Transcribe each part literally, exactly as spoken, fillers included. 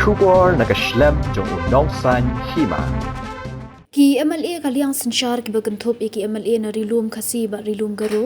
Khubor na ka shlem jong u nongsaiñ hima. Ki M L A ka liang synshar kiba kynthup ïa ki M L A na Ri Lum Khasi bad Ri Lum Garo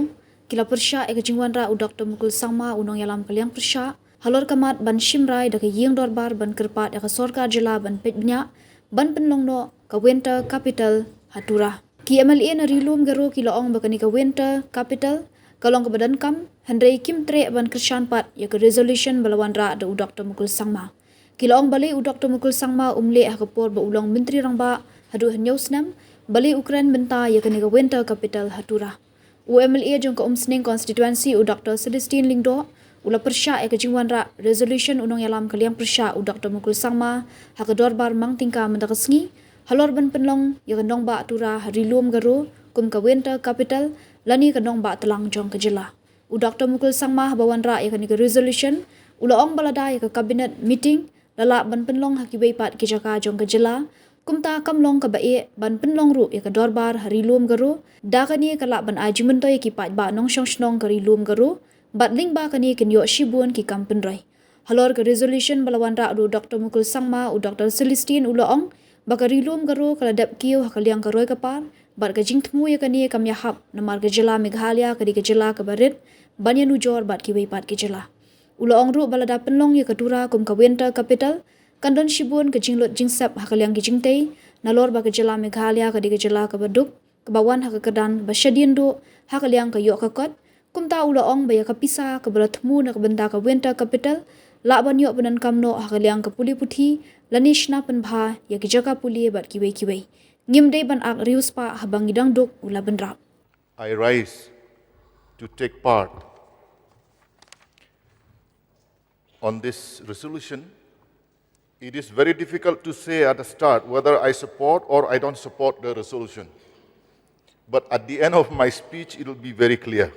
ki la pyrshah ïa ka jingwanrah u Doctor Mukul Sangma u nongïalam ka liang pyrshah halor ka mat ban shim rai da ka ïing dorbar ban kyrpad ïa ka sorkar jylla ban peit bniah ban pynlong noh ka Winter Capital ha Tura. Ki M L A na Ri Lum Garo ki la ong ba kane ka Winter Capital ka long kaba donkam, hynrei kim treh ban kyrshan pat ïa ka resolution ba la wanrah da u Doctor Mukul Sangma. Ki la ong balei u Doctor Mukul Sangma um leh ha ka por ba u long Myntri Rangbah haduh hynñiew snem, balei u kren bynta ïa kane ka Winter Capital ha Tura. U M L A jong ka Umsning Constituency u Doctor Celestine Lyngdoh u la pyrshah ïa ka jingwanrah resolution u nongïalam ka liang pyrshah u Doctor Mukul Sangma ha ka dorbar mang tyngka mynta ka sngi halor ban pynlong ïa ka nongbah Tura ha Ri Lum Garo kum ka Winter Capital lane ka nongbah tlang jong ka jylla. U Doctor Mukul Sangma haba wanrah ïa kane ka resolution u la ong ba lada ïa ka cabinet meeting la lah ban pynlong ha kiwei pat ki jaka jong ka jylla, kumta kam long kaba eh ban pynlong ruh ïa ka dorbar ha Ri Lum Garo, da kane ka lah ban ai jingmyntoi ïa ki paidbah nongshong shnong ka Ri Lum Garo, bad lyngba kane kin ïoh shibun ki kam pynroi. Halor ka resolution ba la wanrah da u Doctor Mukul Sangma, u Doctor Celestine u la ong ba ka Ri Lum Garo ka la dep kiew ha ka liang ka roi ka par bad ka jingthmu ïa kane kam ïahap namar ka jylla Meghalaya ka dei ka jylla kaba rit ban ïanujor bad kiwei pat ki jylla. U la ong ruh ba lada pynlong ïa ka Tura kum ka Winter Capital kan don shibun ka jinglut jingsep ha ka liang ki jingtei, nalor ba ka jylla Meghalaya ka dei ka jylla kaba duk, kaba wan ha ka kyrdan ba shadien duh ha ka liang ka ïoh ka kot. Kumta u la ong ba ïa ka pisa kaba la thmu na ka bynta ka Winter Capital lah ban ïoh pyndonkam noh ha ka liang ka pule puthi lane shna pynbha ïa ki jaka pule bad kiwei kiwei. Ngim dei ban ak riewspah haba ngi dang duk, u la bynrap. I rise to take part on this resolution. It is very difficult to say at the start whether I support or I don't support the resolution. But at the end of my speech, it will be very clear.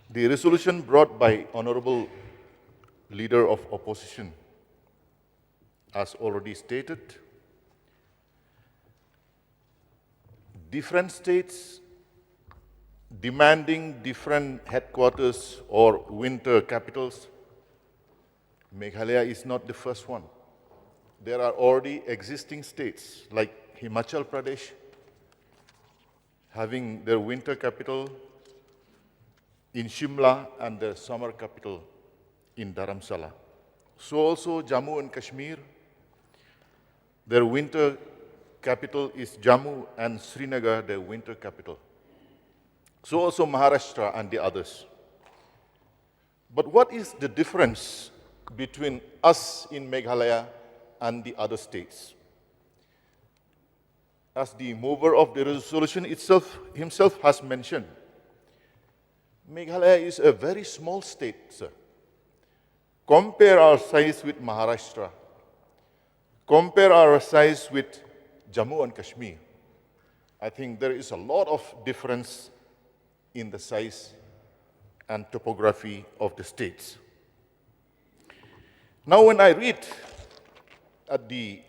The resolution brought by Honorable Leader of Opposition, as already stated, different states demanding different headquarters or winter capitals. Meghalaya is not the first one. There are already existing states like Himachal Pradesh having their winter capital in Shimla and their summer capital in Dharamsala. So also Jammu and Kashmir, their winter capital is Jammu and Srinagar, their winter capital. So also Maharashtra and the others. But what is the difference between us in Meghalaya and the other states? As the mover of the resolution itself himself has mentioned, Meghalaya is a very small state, sir. Compare our size with Maharashtra. Compare our size with Jammu and Kashmir. I think there is a lot of difference in the size and topography of the states. Now, when I read at the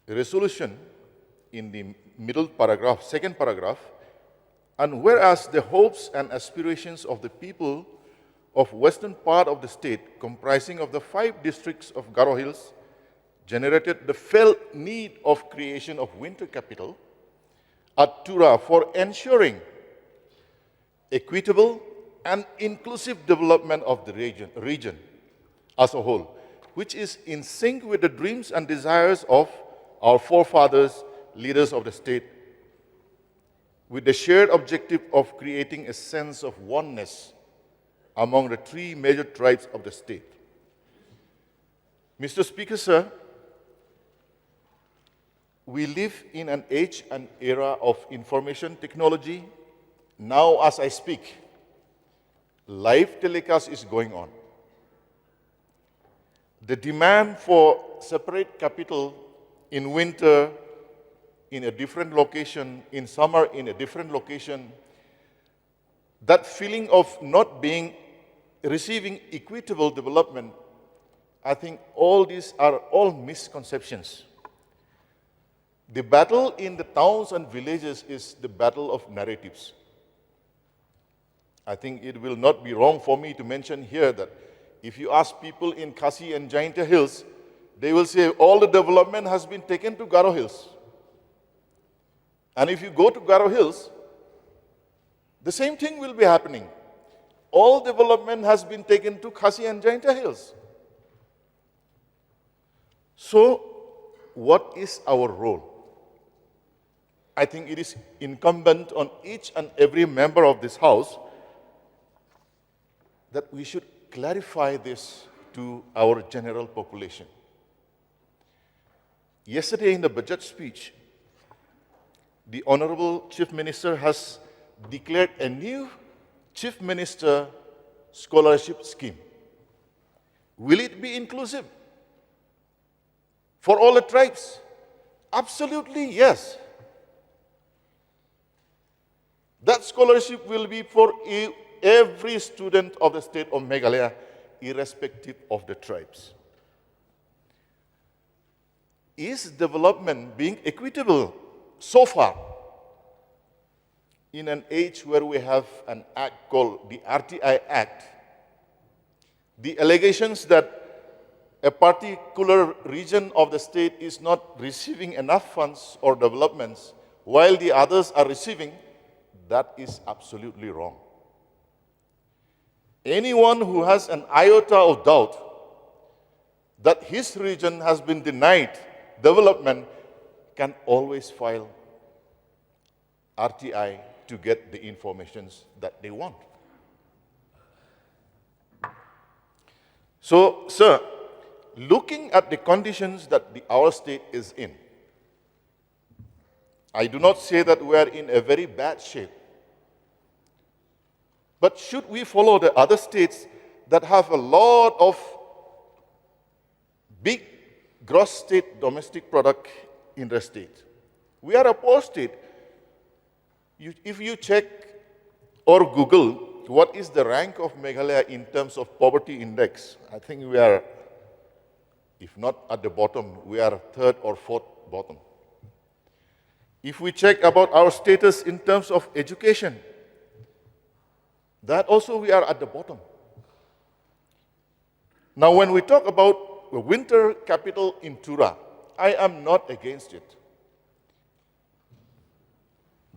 resolution in the middle paragraph, second paragraph, and whereas the hopes and aspirations of the people of western part of the state, comprising of the five districts of Garo Hills, generated the felt need of creation of winter capital at Tura for ensuring equitable and inclusive development of the region, region as a whole, which is in sync with the dreams and desires of our forefathers, leaders of the state, with the shared objective of creating a sense of oneness among the three major tribes of the state. Mister Speaker, sir, we live in an age and era of information technology. Now, as I speak, live telecast is going on. The demand for separate capital in winter in a different location, in summer in a different location, that feeling of not being, receiving equitable development, I think all these are all misconceptions. The battle in the towns and villages is the battle of narratives. I think it will not be wrong for me to mention here that If you ask people in Khasi and Jaintia Hills, they will say all the development has been taken to Garo Hills. And if you go to Garo Hills, the same thing will be happening. All development has been taken to Khasi and Jaintia Hills. So, what is our role? I think it is incumbent on each and every member of this House that we should clarify this to our general population. Yesterday, in the budget speech, the Honorable Chief Minister has declared a new Chief Minister scholarship scheme. Will it be inclusive for all the tribes? Absolutely, yes. That scholarship will be for e- every student of the state of Meghalaya, irrespective of the tribes. Is development being equitable so far? In an age where we have an act called the R T I Act, the allegations that a particular region of the state is not receiving enough funds or developments while the others are receiving, that is absolutely wrong. Anyone who has an iota of doubt that his region has been denied development can always file R T I to get the informations that they want. So, sir, looking at the conditions that the, our state is in, I do not say that we are in a very bad shape. But should we follow the other states that have a lot of big gross state domestic product in the state? We are a poor state. You, if you check or Google what is the rank of Meghalaya in terms of poverty index, I think we are, if not at the bottom, we are third or fourth bottom. If we check about our status in terms of education, that also we are at the bottom. Now, when we talk about the winter capital in Tura, I am not against it.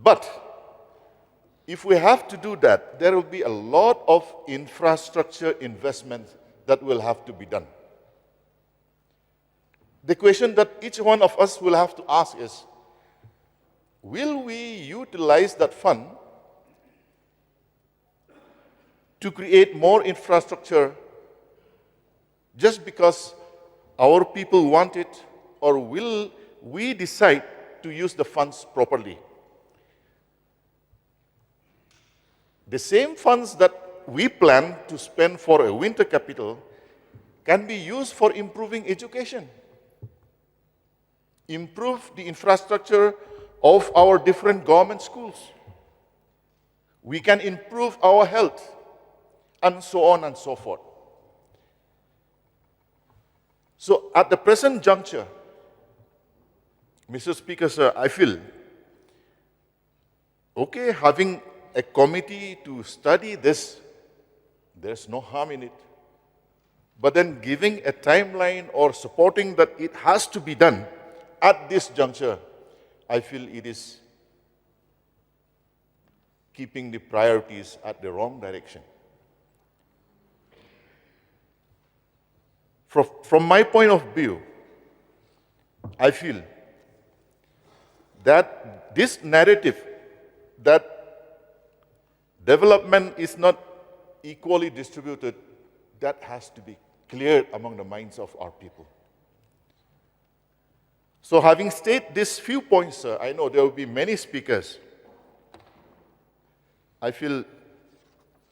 But if we have to do that, there will be a lot of infrastructure investment that will have to be done. The question that each one of us will have to ask is, will we utilize that fund to create more infrastructure just because our people want it, or will we decide to use the funds properly? The same funds that we plan to spend for a winter capital can be used for improving education, improve the infrastructure of our different government schools. We can improve our health, and so on and so forth. So, at the present juncture, Mister Speaker, sir, I feel, okay, having a committee to study this, there's no harm in it. But then giving a timeline or supporting that it has to be done at this juncture, I feel it is keeping the priorities at the wrong direction. From, from my point of view, I feel that this narrative that development is not equally distributed, that has to be cleared among the minds of our people. So, having stated these few points, sir, I know there will be many speakers. I feel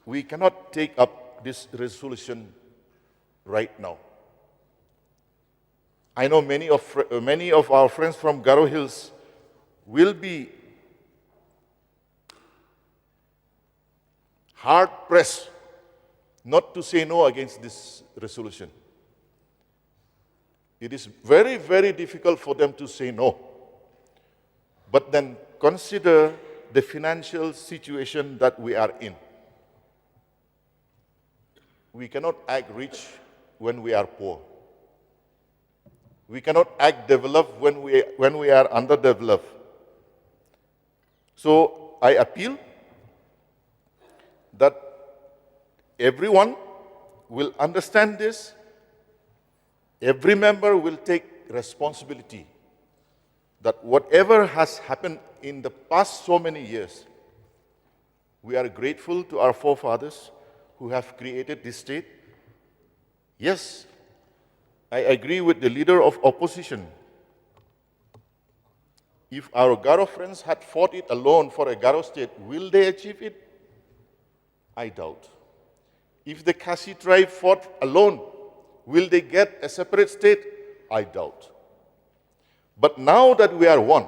we cannot take up this resolution right now. I know many of, fr- many of our friends from Garo Hills will be hard pressed not to say no against this resolution. It is very, very difficult for them to say no. But then consider the financial situation that we are in. We cannot act rich when we are poor. We cannot act developed when we, when we are underdeveloped. So I appeal that everyone will understand this, every member will take responsibility that whatever has happened in the past so many years, we are grateful to our forefathers who have created this state. Yes, I agree with the leader of opposition. If our Garo friends had fought it alone for a Garo state, will they achieve it? I doubt. If the Khasi tribe fought alone, will they get a separate state? I doubt. But now that we are one,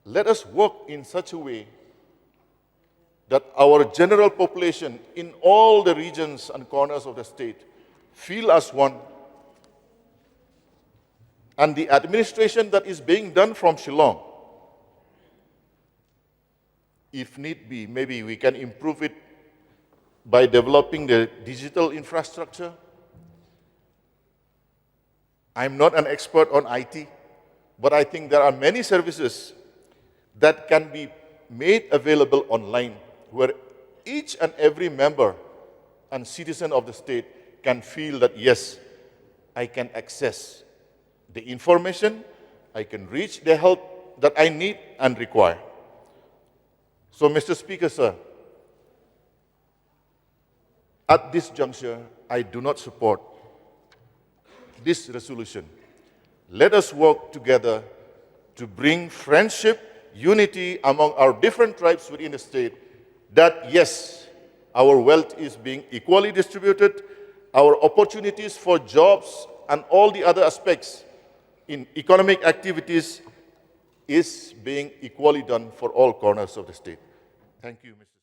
let us work in such a way that our general population in all the regions and corners of the state feel as one, and the administration that is being done from Shillong, if need be, maybe we can improve it by developing the digital infrastructure. I'm not an expert on I T, but I think there are many services that can be made available online where each and every member and citizen of the state can feel that, yes, I can access the information, I can reach the help that I need and require. So, Mister Speaker, sir, at this juncture, I do not support this resolution. Let us work together to bring friendship, unity among our different tribes within the state, that yes, our wealth is being equally distributed, our opportunities for jobs and all the other aspects in economic activities is being equally done for all corners of the state. Thank you, Mister